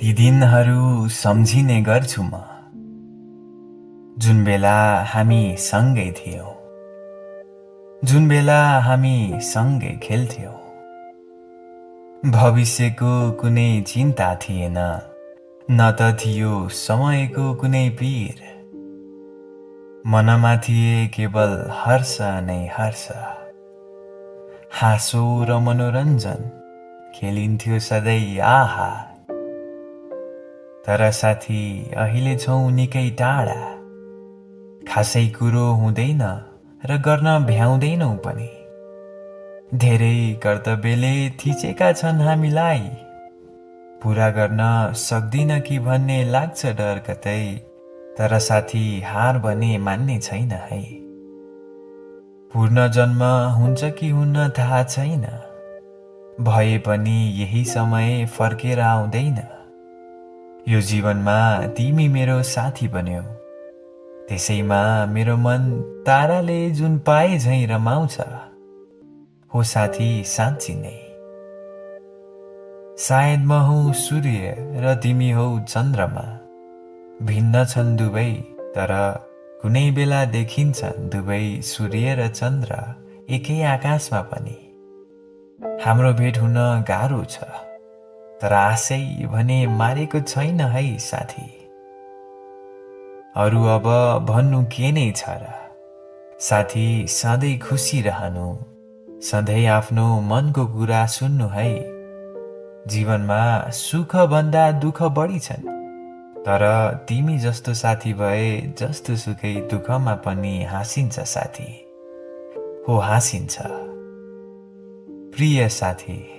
ती दिनहरू सम्झिने गर्छु म, जुन बेला हामी सँगै थियौं, जुन बेला हामी सँगै खेल्थ्यौं। भविष्यको कुनै चिन्ता थिएन, न त थियो समयको कुनै पीर। मनमा थिए केवल हर्ष नै हर्ष, हाँसो र मनोरञ्जन खेलिन्थ्यो सधैँ आहा। तर साथी अहिले छौं निकै टाढा, खासै कुरो हुँदैन र गर्न भ्याउँदैनौ पनि। धेरै कर्तव्यले थिचेका छन् हामीलाई, पूरा गर्न सक्दिन कि भन्ने लाग्छ डर कतै। तर साथी हार भने मान्ने छैन है। पूर्ण जन्म हुन्छ कि हुन्न थाहा छैन, भए पनि यही समय फर्केर आउँदैन। यो जीवनमा तिमी मेरो साथी बन्यौ, त्यसैमा मेरो मन ताराले जुन पाए झैं रमाउँछ। हो साथी साँच्ची नै, सायद म हूँ सूर्य र तिमी हौ चन्द्रमा। भिन्न छन् दुवै, तर कुनै बेला देखिन्छन् दुवै सूर्य र चन्द्र एकै आकाशमा पनि। हाम्रो भेट हुन गाह्रो छ, तर आशै भने मारेको छैन है साथी। अरू अब भन्नु के नै छ र, साथी सधैँ खुसी रहनु, सधैँ आफ्नो मनको कुरा सुन्नु है। जीवनमा सुख भन्दा दुःख बढी छन्, तर तिमी जस्तो साथी भए जस्तो सुकै दुःखमा पनि हाँसिन्छ साथी। हो हाँसिन्छ प्रिय साथी।